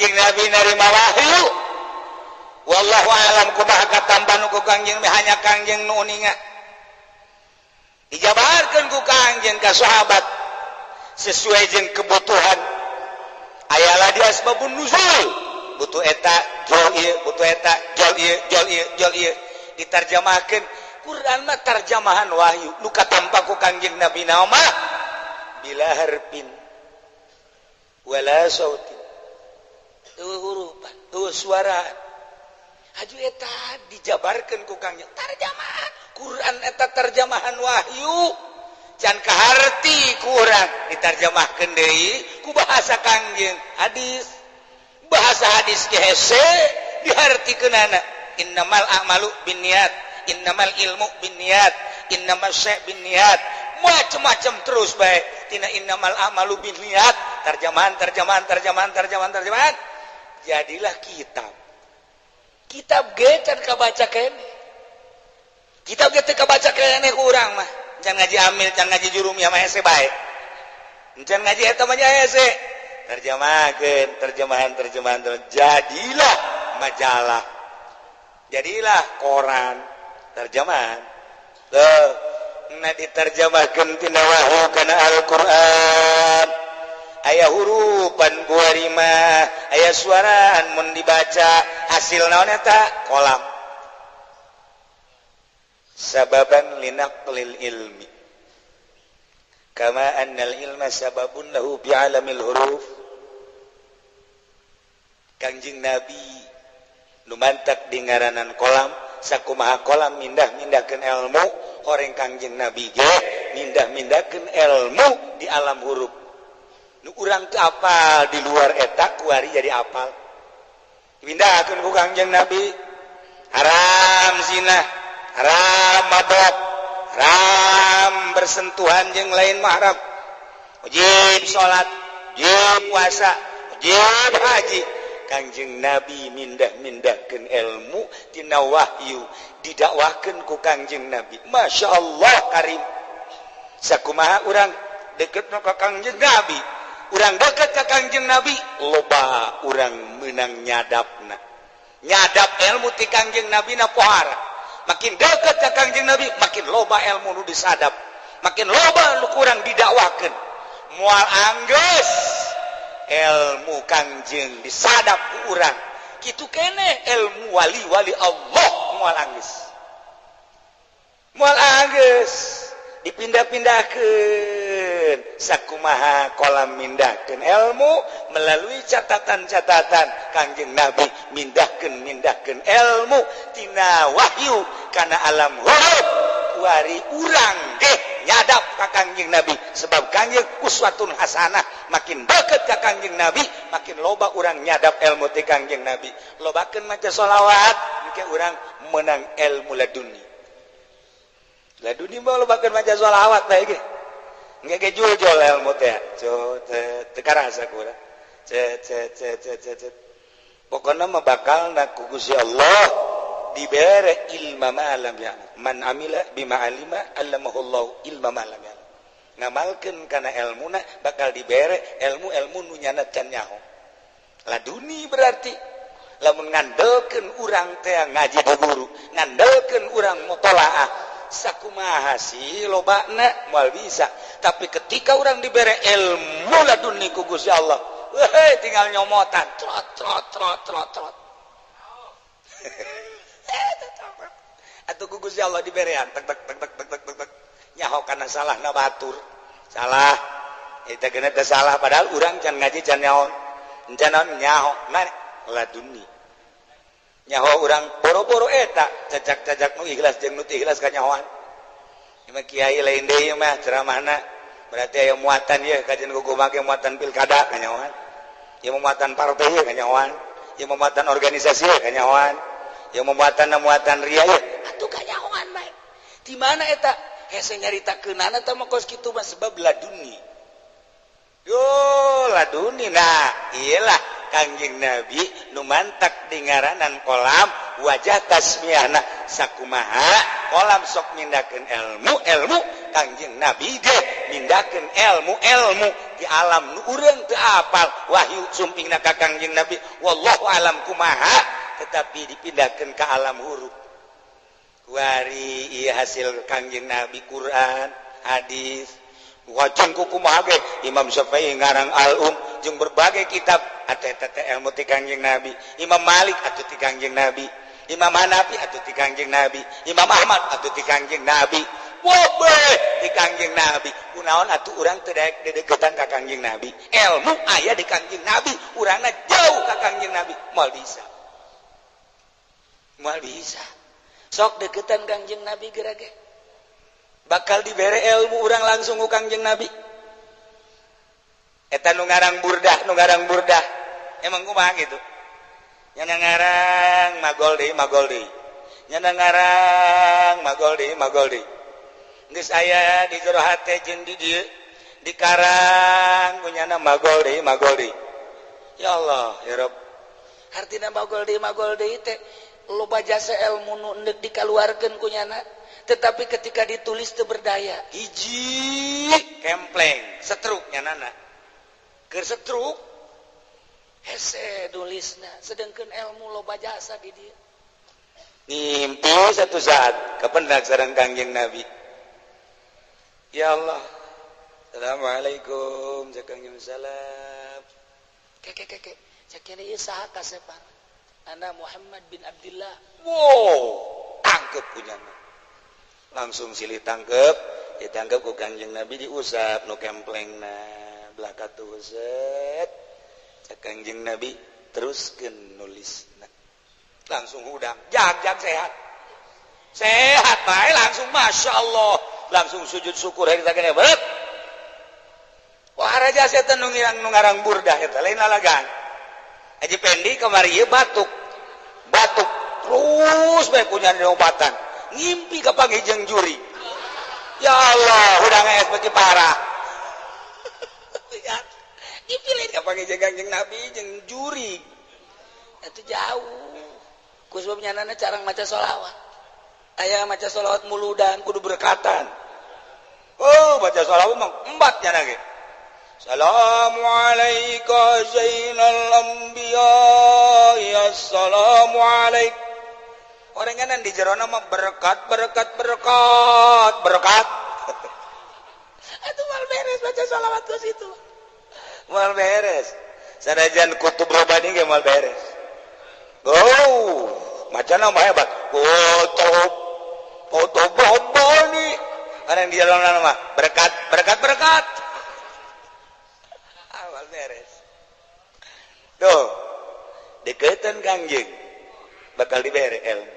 Kangjeng Nabi narima wahyu. Wallahu alam kumaha katampan ku Kangjeng, hanya Kangjeng nu uninga. Dijabarkeun ku Kangjeng ka sahabat sesuai jeung kebutuhan. Ayalah di asbabun nuzul, butuh eta jol ieu, butuh eta jol ieu, jol ieu, jol ieu, ditarjamahkeun. Quran mah tarjamahan wahyu nu katampa ku Kangjeng Nabi mah bila harfin wala sautin, eueuh hurupan, eueuh suara. Haju eta dijabarkeun ku Kangjeng, tarjamahan Quran eta tarjamahan wahyu can kaharti ku urang, ditarjamahkeun deui ku bahasa Kangjeng hadis. Bahasa hadis ge hese dihartikeunana. Innamal a'malu binniyat, innamal ilmu binniyat, innamal syai' binniyat, macam-macam terus bae tina innamal a'malu binniyat. Terjemahan, terjemahan, terjemahan, terjemahan, terjemahan, jadilah kitab. Kitab ge can kabaca keneh, kitab ge teu kabaca keneh ku urang mah. Can ngaji amil, can ngaji jurumiyah mah hese bae. Can ngaji eta mah hese. Terjemahkeun, terjemahan, terjemahan, jadilah majalah, jadilah koran, terjemahan tuh. Nah, diterjemahkan tina wahyu kana Al-Qur'an, aya hurupan kuari mah, aya suaraan mun dibaca. Hasil naon eta? Kolam. Sababan linaqlil ilmi kama annal ilma sababun lahu bi'alamil huruf. Kangjeng Nabi nu mantak di ngaranan kolam. Sakumaha kolam mindah-mindahkeun ilmu, horeng Kangjeng Nabi ge mindah-mindahkeun ilmu di alam huruf nu urang teu apal. Di luar eta kuari jadi apal, pindahkeun ku Kangjeng Nabi. Haram zina, haram mabok, haram bersentuhan jeung lain mahram, wajib salat, wajib puasa, wajib haji. Kangjeng Nabi mindah-mindahkeun ilmu tina wahyu, didakwahkeun ku Kangjeng Nabi. Masya Allah karim. Sakumaha urang deket ka Kangjeng Nabi, urang deket ka Kangjeng Nabi, loba urang menang nyadapna, nyadap ilmu ti Kangjeng Nabi na pohara. Makin deket ka Kangjeng Nabi, makin loba ilmu nu disadap, makin loba nu kurang didakwahkeun. Moal anggeus ilmu Kangjeng disadap ku urang. Kitu kene ilmu wali-wali Allah moal anggeus, moal anggeus, dipindah-pindahkeun. Sakumaha kolam mindahkeun ilmu melalui catatan-catatan, Kangjeng Nabi mindahkeun mindahkeun ilmu tina wahyu kana alam huruf. Kuari urang ge nyadap ka Kangjeng Nabi, sebab Kangjeng uswatun hasanah. Makin deket ka Kangjeng Nabi, makin loba urang nyadap ilmu ti Kangjeng Nabi. Lobakeun maca sholawat, engke urang menang ilmu laduni. Laduni mah lobakeun maca sholawat bae ge, engke ge juljol ilmu teh. Teu karasa ku urang. Cet cet cet cet cet. Pokona mah bakal na ku Gusti Allah dibere ilma ma lam ya'lam. Man amila bima alima allamahullahu ilma ma lam ya'lam. Ngamalkeun kana elmuna, bakal dibere ilmu-ilmu nu nyana can nyaho. Laduni berarti lamun ngandelkeun urang teh ngaji di guru, ngandelkeun urang mutolaah, sakumaha sih lobana moal bisa. Tapi ketika urang dibere ilmu laduni ku Gusti Allah, weh, tinggal nyomotan, trot trot trot trot trot. Atuh ku Gusti Allah diberean tek tek tek tek tek tek tek tek. Nyaho kana salah na batur. Salah. Eta geuna teh salah, padahal urang can ngaji, can nyaho. Can naon nyaho mana laduni. Nyaho urang boro-boro eta cacak-cacak nu ikhlas jeung nu teu ikhlas kanyahoan. Ieu mah kiai lain deui mah ceramahna. Berarti aya muatan ieu kajian kuku make muatan pilkada kanyahoan. Ieu muatan partai ieu kanyahoan. Ieu muatan organisasi ieu kanyahoan. Ieu muatan muatan ria ieu. Atuh kanyahoan bae. Di mana eta? Hese nyaritakeunana teh mah kos kitu mah sebab laduni. Yo laduni. Nah, iyalah Kangjeng Nabi nu mantak di ngaranan kolam wajah tasmiahna. Sakumaha kolam sok mindahkeun ilmu, ilmu. Kangjeng Nabi ge mindahkeun ilmu-ilmu di alam nu urang teu apal wahyu sumpingna ka Kangjeng Nabi wallahu alam kumaha tetapi dipindahkeun ka alam huruf kuari ieu hasil Kangjeng Nabi Quran hadis wajan kumaha ge Imam Syafi'i ngarang Al-Um jeung berbagai kitab atuh eta teh ilmu ti Kangjeng Nabi, Imam Malik atuh ti Kangjeng Nabi, Imam Hanafi atuh ti Kangjeng Nabi, Imam Ahmad atuh ti Kangjeng Nabi, wobe ti Kangjeng Nabi. Kunaon atuh urang teu daek dedeketan ka Kangjeng Nabi? Ilmu aya di Kangjeng Nabi, urangna jauh ka Kangjeng Nabi, moal bisa. Moal bisa. Sok deketan Kangjeng Nabi geura ge. Bakal dibere ilmu urang langsung ku Kangjeng Nabi. Eta nu ngarang burdah, nu ngarang burdah. Emang kumaha gitu? Nyana ngarang magol deui, magol deui. Nyana ngarang magol deui, magol deui. Geus aya di jero hate jeung di dieu dikarang ku nyana magol deui, magol deui. Ya Allah, ya Rabb. Hartina magol deui teh loba jasa ilmu nu endek dikaluarkeun ku nyana, tetapi ketika ditulis teu berdaya. Hiji kempleng setruk nyanana. Keur setruk hese nulisna, sedangkan ilmu loba jasa di dieu. Ngimpi satu saat kapendak sareng Kangjeng Nabi. Ya Allah. Assalamualaikum, Kangjeng salam. Keke keke, cek ieu saha kasepan? Ana Muhammad bin Abdullah. Wow, tangkep punyana. Langsung silih tangkep, ditangkep ku Kangjeng Nabi diusap nu kemplengna belah katuh set. Cek Kangjeng Nabi teruskeun nulisna. Langsung hudang, jag-jag sehat. Sehat bae langsung Masya Allah. Langsung sujud syukur hari teh berat. Wah raja setan nu ngarang burdah eta lain lalagan. Haji Pendi kamari ieu batuk. Batuk terus bae punya obatan. Ngimpi kapanggih jeung juri. Ya Allah, hudang es beuki parah. Ngimpi lain kapanggih jeung Kangjeng Nabi jeung juri. Itu jauh. Ku sebab nyanana carang maca sholawat. Aya maca sholawat muludan kudu berkatan. Oh, baca sholawat mah embat nyana ge. Assalamualaikum zainal anbiya, ya assalamu alaik. Orang kanan di jerona mah berkat berkat berkat berkat. Atuh mal beres baca sholawat ke situ. Mal beres. Sanajan kutub robani ge mal beres. Oh, macana mah hebat. Kutub kutub robani. Orang di jerona mah berkat berkat berkat. Awal beres. Tuh, deketan Kangjeng bakal dibere ilmu.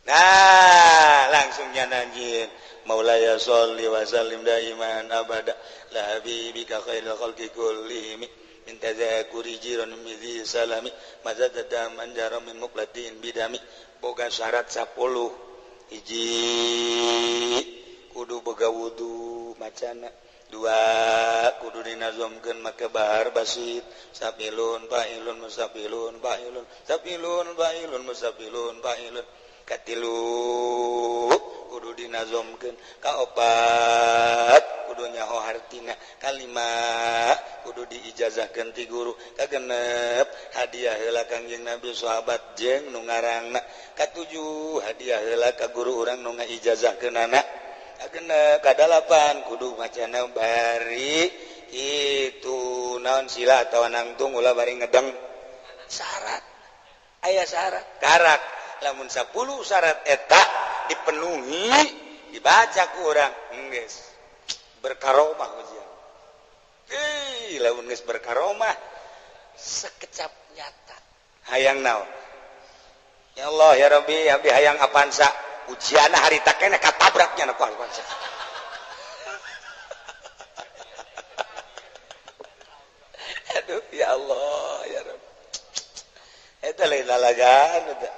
Nah, langsung nyanyiin Maulaya sholli wa sallim daiman abada la habibika khairil khalqi kullihim min tazakuri jiran midhi salami mazadada manjara min muqlatin bidami. Boga syarat 10. Hiji kudu boga wudu macana. Dua kudu dinazomkeun make bahar basit. Sapilun fa'ilun musafilun fa'ilun sapilun fa'ilun musafilun fa'ilun. Katilu kudu dinazomkeun. Kaopat kudu nyaho hartina. Kalima kudu diijazahkeun ti guru. Kagenep hadiah heula Kangjeng Nabi sahabat jeung nu ngarangna. Katujuh hadiah heula ka guru urang nu ngaijazahkeunana. Kagenep kadalapan kudu macana bari itu naon sila atawa nangtung ulah bari ngedeng. Syarat aya syarat karak lamun 10 syarat eta dipenuhi dibaca ku urang geus berkaromah ujian. Ih lamun geus berkaromah sekecap nyata hayang naon? Ya Allah ya Rabbi abdi hayang Avanza. Ujianna harita keneh katabraknya ku Avanza. Aduh ya Allah ya Rabbi. Eta lain lalagan eta.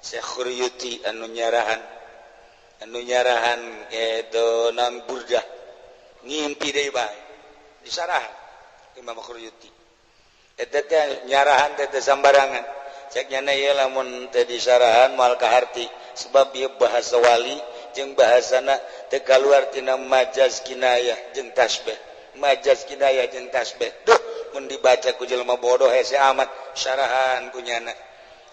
Syekh Khuriyuti anu nyarahan itu nang burdah ngimpi deui bae disarahan Imam Khuriyuti eta teh nyarahan teh sambarangan cek nyana ieu lamun teh disarahan moal kaharti sebab ieu bahasa wali jeung bahasana teu kaluar tina majaz kinayah jeung tasbih, majaz kinayah jeung tasbih. Duh, mun dibaca ku jelema bodoh hese amat syarahan ku nyana.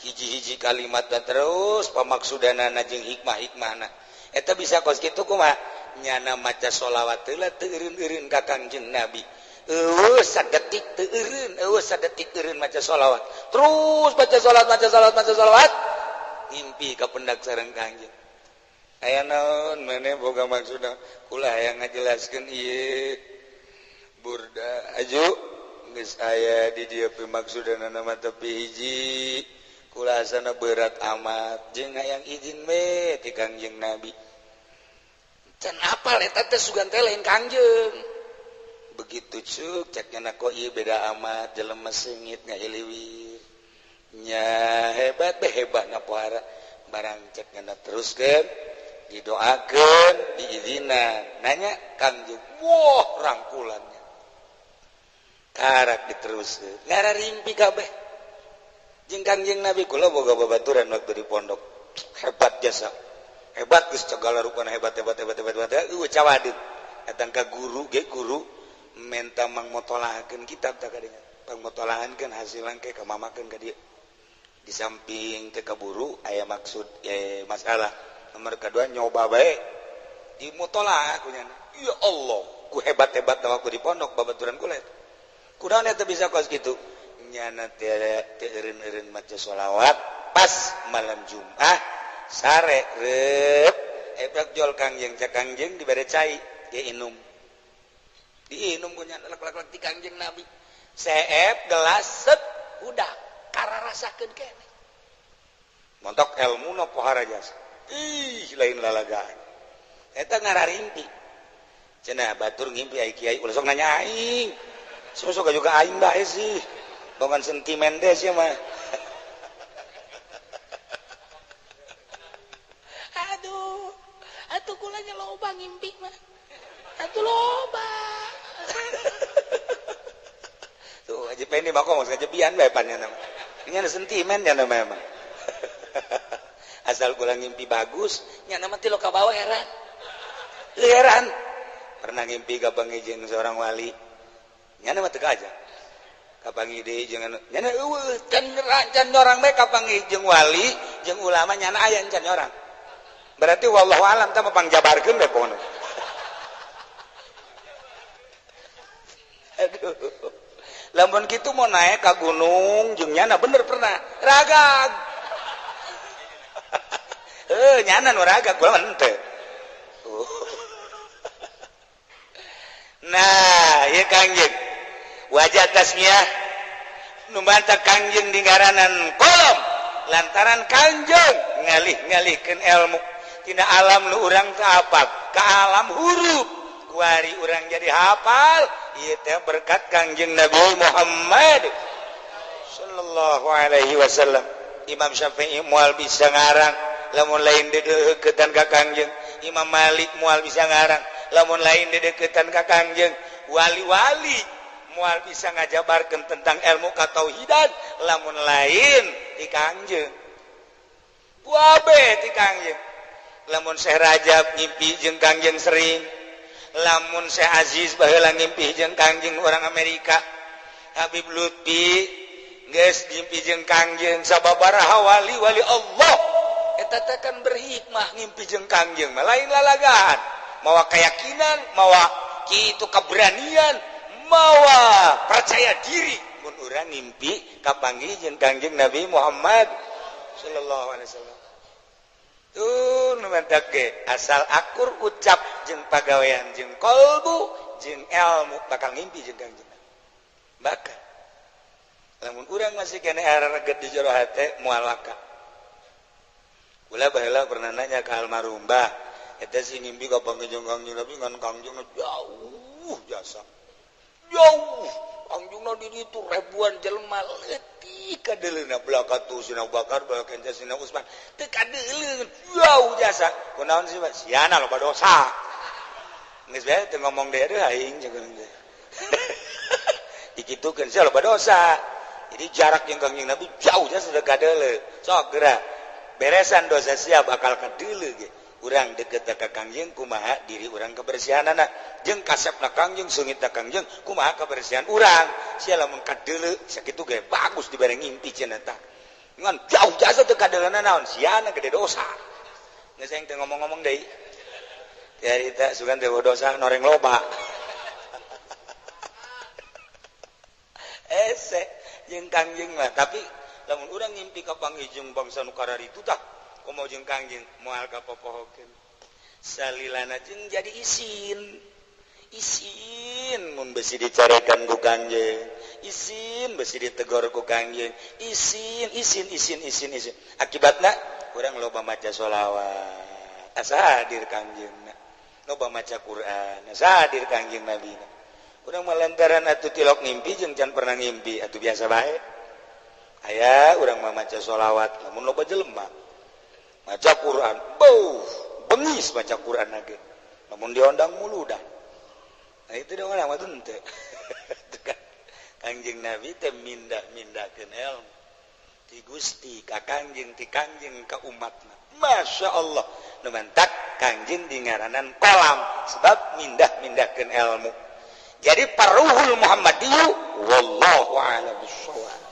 Hiji-hiji kalimat dan terus pamaksudanana jeung hikmah-hikmahna. Eta bisa kos kitu kumaha? Nyana maca sholawat heula teu eureun-eureun ka Kangjeng Nabi. Eueuh sadetik teu eureun, eueuh sadetik eureun maca sholawat. Terus baca sholawat, maca sholawat, maca sholawat. Ngimpi ka pendak sareng Kangjeng. Aya naon maneh boga maksudna? Kula hayang ngajelaskeun ieu. Burda aju geus aya di dieu pimaksudanana mah tapi hiji. Kula asana berat amat jeung hayang izin we ti Kangjeng Nabi. Can apal eta teh sugan teh lain Kangjeng. Begitu cuk cek nyana kok ieu beda amat jelema seungit ngahiliwir. Nya hebat be hebat ngapohara barang cek nyana teruskeun didoakeun diizinan nanya Kangjeng wah rangkulannya karak diteruskeun ngararimpi kabeh jeung Kangjeng Nabi. Kula boga babaturan waktu di pondok hebat jasa hebat geus segala rupana hebat hebat hebat hebat hebat eueuh cawadeun datang ka guru ge guru menta mangmotolahakeun kitab tah kadinya pangmotolahankeun hasil langke ka mamakeun ka dieu. Di samping teu kaburu aya maksud masalah nomor kedua nyoba bae di mutolaah ku nyana. Ya Allah ku hebat-hebat waktu di pondok babaturan kula eta kunaon eta bisa kos kitu nyana teu eureun-eureun maca sholawat pas malam Jumat sare reup ebrak jol Kangjeng cek Kangjeng dibere cai ge inum diinum ku nyana lek-lek ti Kangjeng Nabi seep gelas set udah kararasakeun keneh montok elmuna pohara jasa ih lain lalagaan eta ngararimpi cenah batur ngimpi ai kiai ulah sok nanya aing sok juga aing bae sih bongan sentimen deh sih mah. Aduh, atuh kulanya loba ngimpi mah. Atuh loba. Tuh aja pendi mah kok ngajebian bae pan nya. Ini ada sentimen nya memang. Asal kula ngimpi bagus, nya mah ti lo ka bawah heran. Heran. Pernah ngimpi kapanggih jeung seorang wali. Nya mah teu aja. Kapanggih deui jeung anu nyana eueuh can orang bae kapanggih jeung wali jeung ulama nyana aya can orang. Berarti wallahu alam tah pangjabarkeun bae pokona. Aduh. Lamun kitu mau naik ka gunung jeung nyana bener pernah ragag. Nyana nu ragag kula mah henteu. Nah, ieu Kangjeng. Wajah tasmiah nu mantap Kangjeng di ngaranan kolom lantaran Kangjeng ngalih-ngalihkeun ilmu tina alam nu urang teu apal ka alam huruf kuari urang jadi hafal ieu teh berkat Kangjeng Nabi Muhammad sallallahu alaihi wasallam. Imam Syafi'i moal bisa ngarang lamun lain dedeukeutan ka Kangjeng. Imam Malik moal bisa ngarang lamun lain dedeukeutan ka Kangjeng. Wali-wali moal bisa ngajabarkeun tentang ilmu katauhidan lamun lain ti Kangjeng. Buabe ti Kangjeng. Lamun Syekh Rajab ngimpi jeung Kangjeng sering, lamun Syekh Aziz baheula ngimpi jeung Kangjeng orang Amerika, Habib Lutfi geus ngimpi jeung Kangjeng sababaraha wali-wali Allah eta teh kan berhikmah ngimpi jeung Kangjeng mah lain lalagaan, mawa keyakinan, mawa kitu keberanian, mawa percaya diri mun urang ngimpi kapanggih jeung Kangjeng Nabi Muhammad sallallahu alaihi wasallam. Tuh nu mantak ge asal akur ucap jeung pagawean jeung kolbu jeung ilmu bakal ngimpi jeung Kangjeng. Bakal lamun urang masih keneh areget di jero hate moal laka. Kula baheula pernah nanya ka almarhum Mbah, eta sih ngimpi kapanggih jeung Kangjeng Nabi ngan Kangjeng jauh jasa. Jauh Kangjengna di ditu ribuan jelema leutik kadeuleuna belaka tuh Sina Bakar belaka Sina Usman teu kadeuleun jauh jasa. Kunaon sih Pak? Siana loba dosa. Geus bae teu ngomong deui aduh aing jeung teh. Dikitukeun sia loba dosa. Jadi jarak yang Kangjeng Nabi jauh jasa teu kadeuleu. Sok geura beresan dosa sia bakal kadeuleu ge. Urang deket ka Kangjeng kumaha diri urang kebersihanana jeung kasepna Kangjeng seungitna Kangjeng kumaha kebersihan urang. Sia lamun kadeuleu sakitu ge bagus dibere ngimpi cenah tah. Ngan jauh jasa teu kadeuleunan naon siana gede dosa. Geus aing teu ngomong-ngomong deui. Carita sugan teh dosa noreng loba. Ese jeung Kangjeng mah tapi lamun urang ngimpi ka panggih bangsa nu kararitu tah komo jeung Kangjeng moal kapopohokeun. Salilana jeung jadi isin. Isin mun besi dicarekan ku Kangjeng, isin besi ditegor ku Kangjeng, isin isin isin isin isin. Akibatna urang loba maca sholawat, asa hadir Kangjengna. Loba maca Quran, asa hadir Kangjeng Nabina. Urang mah lantaran atuh tilok ngimpi jeung can pernah ngimpi atuh biasa bae. Aya urang mah maca sholawat lamun loba jelema. Maca Quran, beuh, bengis maca Quran lagi. Lamun diondang mulu dah. Nah itu dong orang mah teu. Kangjeng Nabi teh mindah-mindahkeun ilmu ti Gusti ka Kangjeng, ti Kangjeng ka umatna. Masya Allah, nu mantak Kangjeng dingaranan kolam sebab mindah-mindahkeun ilmu. Jadi paruhul Muhammadiyu wallahu a'lam bissawab.